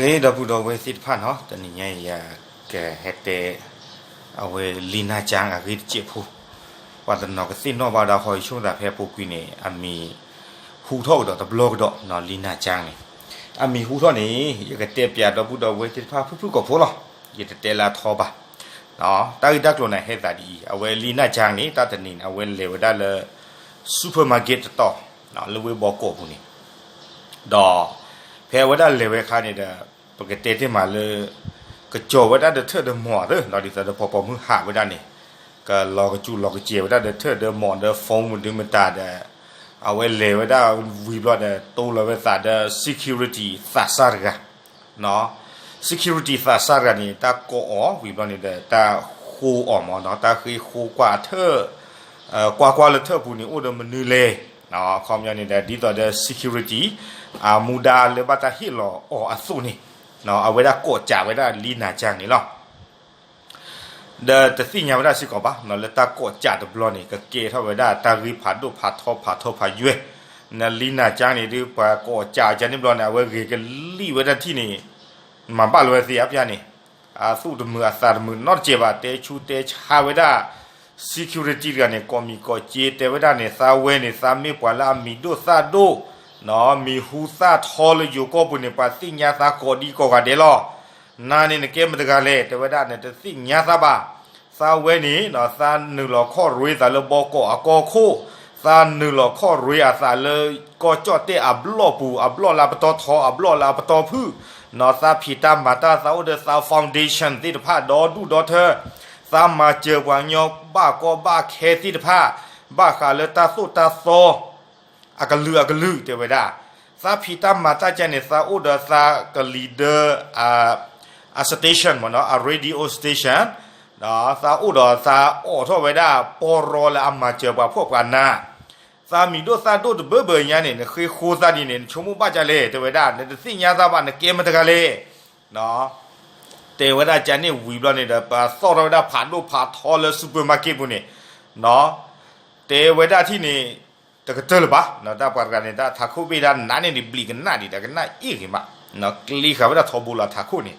ဂ့ၤ ဒီပုၢ်ဒီဝဲၢ်သ့ၣ်တဖၣ်နီၤ, တနံၤညါအံၤ ယကဟဲတဲ အဝဲလံနၤကၠၢ်အဂ့ၢ်တစဲးဖိ, ပှၤတနီၤကသ့ၣ်နီၣ်ဘၣ်ဒၣ်ဃီအံၤဆိကမိၣ်သးဖဲအပူၤကွံာ်န့ၣ် အမံၤဟူထီၣ်ကဒီးတဘျီကဒီးနီၤ, လံနၤကၠၢ်န့ၣ် အမံၤဟူထီၣ်န့ၣ် ယကတဲပၠးဒီပုၢ်ဒီဝဲၢ်သ့ၣ်တဖၣ်ဖုၣ်ဖုၣ်ကိာ်ဖိလီၤ. ယတတဲလၢအထီဘၣ်. တၢ်ဂ့ၢ်တၢ်ကျိၤန့ၣ်ဟဲသးဒ်အံၤ, အဝဲလံနၤကၠၢ်န့ၣ် တၢ်တနံၤန့ၣ် အဝဲလဲၤဝဲဒၣ်လၢ supermarket တတီၤ လၢဝ့ၢ်ဘီကီးပူၤန့ၣ်, ဒီး ဖဲအဝဲဒၣ်လဲၤဝဲအခါန့ၣ်ဒီး ပကတဲတ့ၢ်မးလၢ ကကၠီၤဝဲဒၣ်ဒီးထၢၣ်ဒီးမိာ်သ့, ဒ်သိးဒီးပှၤပိာ်မုၣ်ဟးဝဲဒၣ်န့ၣ် ကလီၤကစူၤလီၤကစဲၤဝဲဒၣ်ဒီးထၢၣ်ဒီးမိာ်ဒီး phone မနုၤမတၤဒီး အဝဲလဲၤဝဲဒၣ်ဝံၤဘျီဒီး တိလီၤဝဲသးဒီး security သးစၢ်တဂၤ security သးစၢ်တဂၤန့ၣ် တၢ်ကိးအီၤဝံၤဘျီန့ၣ်ဒီး တၢ်ဃိအီၤမးနီၤ, တၢ်ဃ့ဃိကွၢ်အထၢၣ်, ကွၢ်ကွၢ်လၢထၢၣ်ပူၤန့ၣ် အိၣ်ဒီးမနုၤလဲၣ်. အခီပညီန့ၣ်ဒီး ဒ်သိးဒီး security အမူဒါလၢဘၣ်တၢ်ဟ့ၣ်လီၤအီၤအသိးန့ၣ် အဝဲဒၣ်ကိးကးဝဲဒၣ်လံနၤကၠၢ်န့ၣ်လီၤ. ဒီးတသ့ၣ်ညါဝဲဒၣ်စ့ၢ်ကီးဘၣ် လၢတၢ်ကိးကးတဘျီန့ၣ် ကကဲထီၣ်ဝဲဒၣ်တၢ်ဂ့ၢ်ဖးဒိၣ်ဖးထီဖးထီဖးယွဲၢ်, နလံနၤကၠၢ်န့ၣ်ဒုး ပှၤကိးကးကန့ၣ်ဘျီန့ၣ် အဝဲဂ့ၤကလံၣ်ဝဲဒၣ်ထံၣ်န့ၣ် မၤဘၣ်လီၤဝဲသ့အါပျၢ်န့ၣ် အသူၣ်တမုာ်အသးတမုာ်နီတစဲးဘၣ်, တဲဆူးတဲဆါဝဲဒၣ် security တဂၤန့ၣ် ကိးမံၤကိးက့ၤ တဲဝဲဒၣ်န့ၣ် သးဝဲန့ၣ် သးမ့ၢ်ပှၤလၢအမံၤဒိၣ်သၣ်ဒိၣ်, မံၤဟူသၣ်ထီလၢယိၤကီၢ်ပူၤန့ၣ် ပှၤသ့ၣ်ညါသးကိးဒံကိးဂၤဒဲးလီၤ. နၤန့ၣ်နကဲမတၤတဂၤလဲၣ် တဲဝဲဒၣ်န့ၣ် တသ့ၣ်ညါသးဘၣ်. သးဝဲန့ၣ် သးနုာ်လီၤခီၣ်ရ့သးလၢဘီကီးအကီၢ်ခိၣ်, သးနုာ်လီၤခီၣ်ရ့အသးလၢကီၢ်ကၠီၣ်တဲၣ်အဘျီၣ်ပူၤ, အဘျီၣ်လၢအပတီၢ်ထီ အဘျီၣ်လၢအပတီၢ်ဖုၣ်, သးဖံးတၢ်မၤတၢ် သးအိၣ်ဒီးသး foundation သ့ၣ်တဖၣ်ဒီဒူၣ်ဒီထၢ, သးမၤစၢၤပှၤကညီဘၣ်ကီဘၣ်ခဲသ့ၣ်တဖၣ်, ဘၣ်ဃးလၢတၢ်သိၣ်တၢ်သီ အကလုာ်အကလုာ် တဲဝဲဒၣ်. သးဖံးတၢ်မၤတၢ်ကန့ၣ် သးအိၣ်ဒီးသးကလံၤဒၢ အ station မ့ၢ်နီၤ, အ radio station, သးအိၣ်ဒီးသးအိးထီၣ်ဝဲဒၣ် ပီရီလၢအမၤစၢၤပှၤဖှီၣ်ပှၤနး, သးမံၤဒိၣ်သၣ်ဒိၣ်တဘၢဘၢညါန့ၣ် နဃ့ဃိသးဒ်န့ၣ် နဆိကမိၣ်ဘၣ်ဒ်လဲၣ် တဲဝဲဒၣ်, နတသ့ၣ်ညါသးဘၣ် နကဲမတၤတဂၤလဲၣ်. တဲဝဲဒၣ်ကန့ၣ်ဝံၤဘျီန့ၣ်ဒီး ပှၤသီၣ်ထီၣ်ဝဲဒၣ်ဖးဒိၣ်ဖးထီလၢ supermarket ပူၤန့ၣ် တဲဝဲဒၣ်ထံၣ်န့ၣ် တကတၢၢ်လၢၤဘၣ်, တၢ်ပှၤတဂၤန့ၣ် တၢ်ထးခိၣ်ဘ့ၣ်ဒၣ်နးန့ၣ်ဒံး ဘျံးကနၣ်ဒံး တကနၣ်အ့ၣ်ဂ့ၤမး, ကျ့ဃာ်ဝဲဒၣ်ထီဘိလီၤထးခိၣ်န့ၣ်,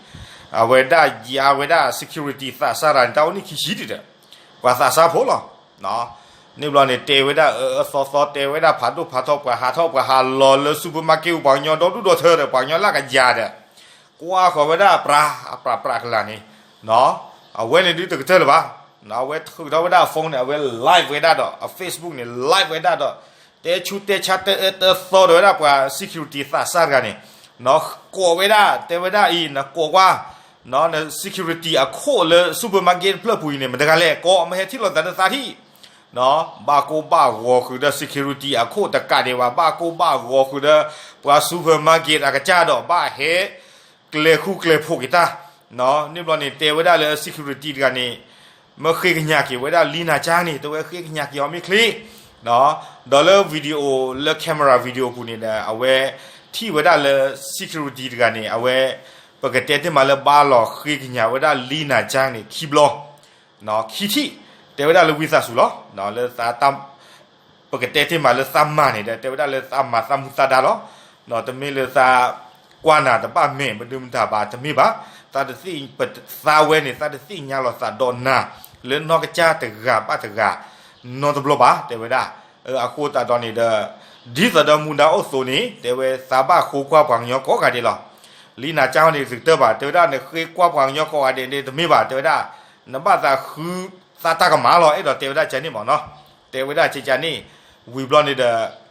အဝဲဒၣ်ယါဝဲဒၣ် security သးစၢ်တဂၤန့ၣ် တၢ်အိၣ်န့ၣ်ခံဆံဒံးဒီး ပှၤသးစၢ်ဖိလီၤ. န့ၣ်ဘျီန့ၣ် တဲဝဲဒၣ်အၢအၢသီသီ တဲဝဲဒၣ်ဖးဒိၣ်ဖးထီ ပှၤဟးထီၣ်ပှၤဟးလီၤလၢ supermarket ပူၤ ပှၤကညီဒီဒူၣ်ဒီထၢဒီး ပှၤကညီလၢကယၤဒီး ကွၢ်ဃီၤဝဲဒၣ်ပြး အပြးပြးကလၤန့ၣ်, အဝဲန့ၣ်ဒုးတကတၢၢ်လၢၤဘၣ်, အဝဲထုးထီၣ်ဝဲဒၣ်အ phone န့ၣ် အဝဲ live ဝဲဒၣ်ဒီး အ Facebook န့ၣ် live ဝဲဒၣ်ဒီး တဲဆူးတဲဆါ တဲအၢတဲသီဒီးဝဲဒၣ်ပှၤ security သးစၢ်တဂၤန့ၣ်, ကိးဝဲဒၣ် တဲဝဲဒၣ်အံၤ နကိးကွၢ် န security အခိၣ်လၢ supermarket တဖျၢၣ်ပူၤအံၤန့ၣ် မတၤတဂၤလဲၣ် ကိး မ့ၢ်ဟဲထံၣ်လိာ်သးဒီးသးထံၣ် ဘၣ်ကိၢ်ဘၣ်ဂီၤဃုာ်ဒီး security အခိၣ်တကးဒံးဘၣ်, ဘၣ်ကိၢ်ဘၣ်ဂီၤဃုာ်ဒီး ပှၤ supermarket အကစၢ်ဒီး ဘၣ်ဟဲ ကျဲၤဃူကျဲၤဖိးက့ၤတၢ်, န့ၣ်ဘျီန့ၣ် တဲဝဲဒၣ်လၢ security တဂၤန့ၣ် မ့ၢ်ဃ့ကညးက့ၤဝဲဒၣ်လံနၤကၠၢ်န့ၣ် တဲဝဲဃ့ကညးက့ၤအီၤမ့ၢ်ချ့, ဒီးလၢ video လၢ camera video ပူၤန့ၣ်ဒီး အဝဲထံၣ်ဝဲဒၣ်လၢ security တဂၤန့ၣ် အဝဲ ပကတဲတ့ၢ်မးလၢဘါလီၤဃ့ကညးဝဲဒၣ်လံနၤကၠၢ်န့ၣ် ခံဘျီ ခံထံၣ်, တဲဝဲဒၣ်လၢဝံသးစူၤလီၤ, လၢ ပကတဲတ့ၢ်မးလၢသးမၤန့ၣ်ဒီး တဲဝဲဒၣ်လၢသးမၤသးမူသးဒါလီၤ, တမ့ၢ်လၢသးကွၢ်နၤတဘၣ်မဲာ်မနုၤမတၤဘၣ် တမ့ၢ်ဘၣ်, သးတသ့ၣ် သးဝဲန့ၣ် သးတသ့ၣ်ညါလီၤသးဒီးနၤ လၢနီၢ်ကစၢ်တဂၤဘၣ်တဂၤ နီတဘျီဘၣ် တဲဝဲဒၣ်, အဃိသတးဒီးန့ၣ်ဒီး ဒ်သိးဒီးမူဒါအိၣ်သိးန့ၣ် တဲဝဲသးဘၣ်ဃိကွၢ်ပှၤကညီကိးဂၤဒဲးလီၤ, လံနၤကၠၢ်န့ၣ်တကတၢၢ်ဘၣ် တဲဝဲဒၣ် နဃ့ကွၢ်ပှၤကညီကိးဂၤဒဲးန့ၣ် တမ့ၢ်ဘၣ် တဲဝဲဒၣ်, နဘၣ်သးဃုသးတၢ်ကမၣ်လီၤ အဲၣ်ဒိးတဲဝဲဒၣ်ကန့ၣ်မ့ၢ်နီၤ, တဲဝဲဒၣ်ကန့ၣ်, ဝံၤဘျီန့ၣ်ဒီး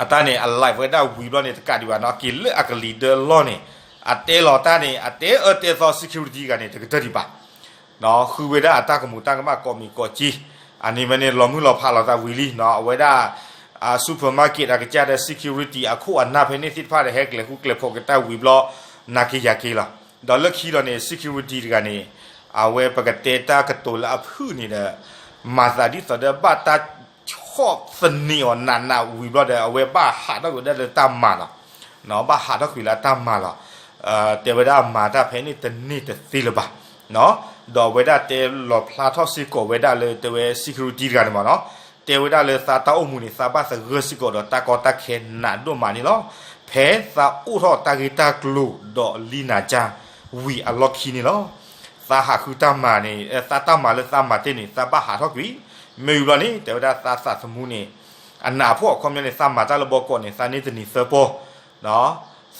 အတၢ်န့ၣ် အ live ဝဲဒၣ်ဝံၤဘျီန့ၣ် တကးဒံးဘၣ်နီၤ က့ၤလၢအကလံၤဒၢလီၢ်န့ၣ် အတဲလီၤတၢ်န့ၣ် အတဲအၢတဲသီ security တဂၤန့ၣ် တကတၢၢ်ဒံးဘၣ်, ဃုဝဲဒၣ်အတၢ်ကမူးတၢ်ကမၣ်ကိးမံၤကိးက့, အန့ၣ်မ့ၢ်န့ၣ် လီၤမုၢ်လီၤဖးလီၤသးဝံၤလံနီၤ အဝဲဒၣ် supermarket အကစၢ်ဒီး security အခိၣ်အနၢ်ဖဲန့ၣ်သ့ၣ်တဖၣ်ဒီး ဟဲကျဲၤဃူကျဲၤဖိးက့ၤတၢ်ဝံၤဘျီ နၤက့ၤယၤက့ၤလီၤ, ဒီးလၢခံလီၤန့ၣ် security တဂၤန့ၣ် အဝဲပကတဲတၢ်ကတိၤလၢအဖုၣ်န့ၣ်ဒီး မၤသးဒ်သိးဒီးဘၣ်တၢ်ဆီၣ်သနံးအီၤနးနးဝံၤဘျီဒီး အဝဲဘၣ်ဟးထီၣ်ကွံာ်ဝဲဒၣ်လၢတၢ်မၤလီၤ, ဘၣ်ဟးထီၣ်ကွံာ်လၢတၢ်မၤလီၤ, တဲဝဲဒၣ်မၤတၢ်ဖဲန့ၣ်တန့ၢ်တသ့လၢၤဘၣ်, ဒီးအဝဲဒၣ်တဲလီၤဖျါထီၣ်စ့ၢ်ကီးဝဲဒၣ်လၢတဲဝဲ security တဂၤန့ၣ်မ့ၢ်နီၤ, တဲဝဲဒၣ်လၢသးတၢ်အိၣ်မူန့ၣ် သးဘၣ်သဂၢၢ်စ့ၢ်ကီးဒီးတၢ်ကီတၢ်ခဲနးဒိၣ်မးန့ၣ်လီၤ, ဖဲသးအိၣ်ထီၣ်တၢ်ဂ့ၢ်တၢ်ကျိၤဒီးလံနၤကၠါ ဝံၤအလီၢ်ခံန့ၣ်လီၤ. သးဟးဃုတၢ်မၤန့ၣ် သးတၢ်မၤလၢသးမၤတ့ၢ်န့ၣ် သးဘၣ်ဟးထီၣ်ကွံာ်. မ့ၢ်ဝံၤဘျီန့ၣ် တဲဝဲဒၣ်သးသးသမူန့ၣ် အနးအဖှီၣ်အခီပညီန့ၣ် သးမၤတၢ်လၢဘီကီးန့ၣ် သးန့ၢ်တနံၤသၢပီၢ်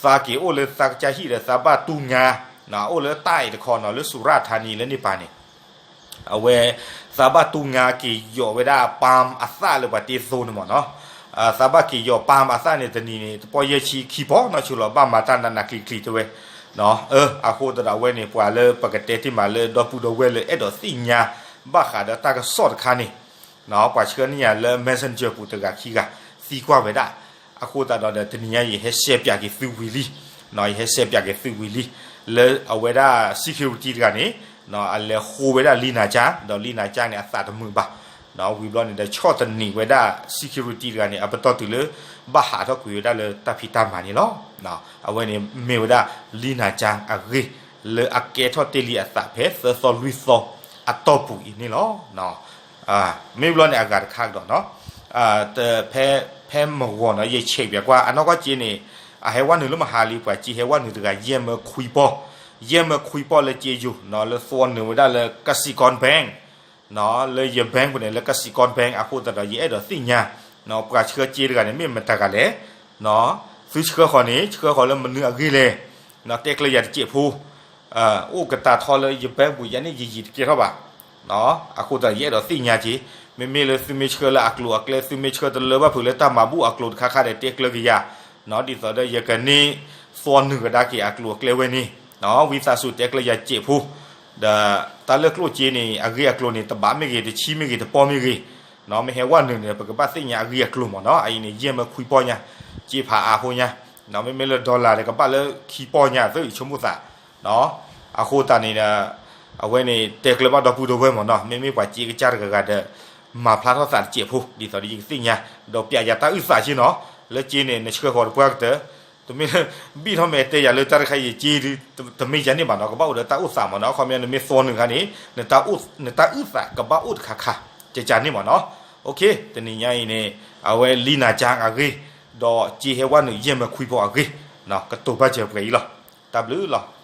သးက့ၤအိၣ်လၢသးကစၢ်ဟံၣ်ဒီးသးဘၣ်တူၢ်ငါ အိၣ်လၢတၢ်အံၤတခီနီၤ လၢစူၤရၣ်ထါနံၤလၢန့ၣ်ပၤန့ၣ် အဝဲ သးဘၣ်တူၢ်ငါက့ၤယီၤဝဲဒၣ် ပၢ်မ် အသၣ်လၢပှၤတ့သိန့ၣ်မ့ၢ်နီၤ. သးဘၣ်က့ၤယီၤ ပၢ်မ် အသၣ်န့ၣ် တနံၤန့ၣ် တပီၢ်ယဲၢ်ဆံခံပီၢ်နီၤ ဆိလီၤဘၣ်မၤတၢ်နးနးကျံၤကျံၤတဲဝဲ. အဃိသတးဒီးအဝဲန့ၣ် ပှၤလၢပကတဲတ့ၢ်မးလၢဒီပုၢ်ဒီဝဲၢ်လၢအဲၣ်ဒိးသ့ၣ်ညါ ဘၣ်ဃးဒီးတၢ်ကစီၣ်တခါန့ၣ် ပှၤဆှၢန့ၢ်ယၤလၢ messenger ပူၤတဂၤခံဂၤ သံကွၢ်ဝဲဒၣ်. အဃိသတးဒီးတနံၤညါယဟဲရှဲပၠးက့ၤသုဝံၤလံ, ယဟဲရှဲပၠးက့ၤသုဝံၤလံ, လၢအဝဲဒၣ် security တဂၤန့ၣ် အလဲၤဃိဝဲဒၣ်လံနၤကၠါ ဒီးလံနၤကၠါန့ၣ် အသးတမုာ်ဘၣ်. ဝံၤဘျီန့ၣ်ဒီး ဆီၣ်သနံးဝဲဒၣ် security တဂၤန့ၣ် အပတီၢ်တုၤလၢ ဘၣ်ဟးထီၣ်ကွံာ်ဝဲဒၣ်လၢတၢ်ဖံးတၢ်မၤန့ၣ်လီၤ. အဝဲန့ၣ်မ့ၢ်ဝဲဒၣ်လံနၤကၠါအဂ့ၢ် လၢအကဲထီၣ်တ့ၢ်လံအသးဖဲသၢသီလွံၢ်သီအတီၢ်ပူၤအံၤန့ၣ်လီၤ. မ့ၢ်ဘျီန့ၣ်အဂၤတခါကဒီးနီၤ, ဖဲမဂီၤနီၤ ယဆဲးပၠးကွၢ် အနီၢ်ကီၢ်စ့န့ၣ် အဟဲဝဲနုာ်လၢမဟါလံ ပှၤစ့ဟဲဝဲနုာ်တဂၤ ယဲၢ်မၢခွံပီၢ်, ယဲၢ်မၢခွံပီၢ်လၢစ့ယိၤနီၤ လၢသီနုာ်ဝဲဒၣ်လၢ ကစံးကီဘဲၣ် လၢယဘဲၣ်ပူၤန့ၣ် လၢကစံးကီဘဲၣ် အဃိသတးဒီး ယအဲၣ်ဒိးသ့ၣ်ညါ ပှၤဆှၢစ့တဂၤန့ၣ် မ့ၢ်မတၤတဂၤလဲၣ်, သုဆှၢဃီၤန့ၣ် ဆှၢဃီၤလၢမနုၤအဂ့ၢ်လဲၣ်, တဲကျၢၤယၤတစဲးဖိ, အိၣ်ကတၢၢ်ထီလၢယဘဲၣ်ပူၤ ယၤန့ၣ်ယယံာ်တကဲထီၣ်ဘၣ်. အဃိသတးဒီး ယအဲၣ်ဒိးသ့ၣ်ညါက့ၤ, မ့မ့ၢ်လၢသုမ့ၢ်ဆှၢလၢအကျိၤအကျဲ သုမ့ၢ်ဆှၢတလၢဘၣ်ဖုးလၢတၢ်မၤဘူၣ်အကျိၤတခါခါဒီး တဲကျၢၤက့ၤယၤ, ဒ်သိးဒီးယကန့ၢ်သီနုာ်ကဒါက့ၤအကျိၤအကျဲဝဲန့ၣ်, ဝံသးစူၤတဲကျၢၤယၤစဲးဖိ, ဒီးတၢ်လၢကျိၣ်စ့န့ၣ် အဂ့ၢ်အကျိၤန့ၣ် တဘးမ့ၢ်ဂ့ၤ တဆံမ့ၢ်ဂ့ၤ တပီၢ်မ့ၢ်ဂ့ၤ, မ့ၢ်ဟဲဝဲနုာ်န့ၣ် ပကဘၣ်သ့ၣ်ညါအဂ့ၢ်အကျိၤမ့ၢ်နီၤ, အအံၤန့ၣ် ယဲၢ်မၢခွံပီၢ်ညါ, စ့ဖးအါဖိညါ, မ့မ့ၢ်လၢ dollar ဒီးကဘၣ်လၢခံပီၢ်ညါ သုဆိကမိၣ်သး အဃိသတးန့ၣ်ဒီး အဝဲန့ၣ်တဲကျၢၤဘၣ်ဒီပုၢ်ဒီဝဲၢ်မ့ၢ်နီၤ, မ့မ့ၢ်ပှၤစ့ကစၢ်တဂၤဂၤဒီး မၤဖျါထီၣ်သးတစဲးဖိ ဒ်သိးဒီးယကသ့ၣ်ညါ, ဒီးပျးယၤတၢ်အုၣ်သးက့နီၤ, လၢစ့န့ၣ် နဆှၢဃီၤတပှၢ်ကတၢၢ်, တမ့ၢ်လၢ ဘံၣ်ထီၣ်မဲာ်တဲယၤလၢတၢ်တခါအံၤစ့ တမ့ၢ်ယၤန့ၣ်ဘၣ်နီၤ, ကဘၣ်အိၣ်ဒီးတၢ်အိၣ်သးမ့ၢ်နီၤ, အခီပညီနမ့ၢ်သီနုာ်ခါန့ၣ် နတၢ်အုၣ်သးကဘၣ်အိၣ်တခါခါ ကကန့ၣ်မ့ၢ်နီၤ, တနံၤညါအံၤန့ၣ် အဝဲလံနၤကၠါအဂ့ၢ်, ဒီးစ့ဟဲဝဲနုာ်ယဲၢ်မၢခွံပီၢ်အဂ့ၢ်, ကတိၤဘၣ်စၢၤပှဲၤအံၤလီၤ, တၢ်ဘျုးလီၤ.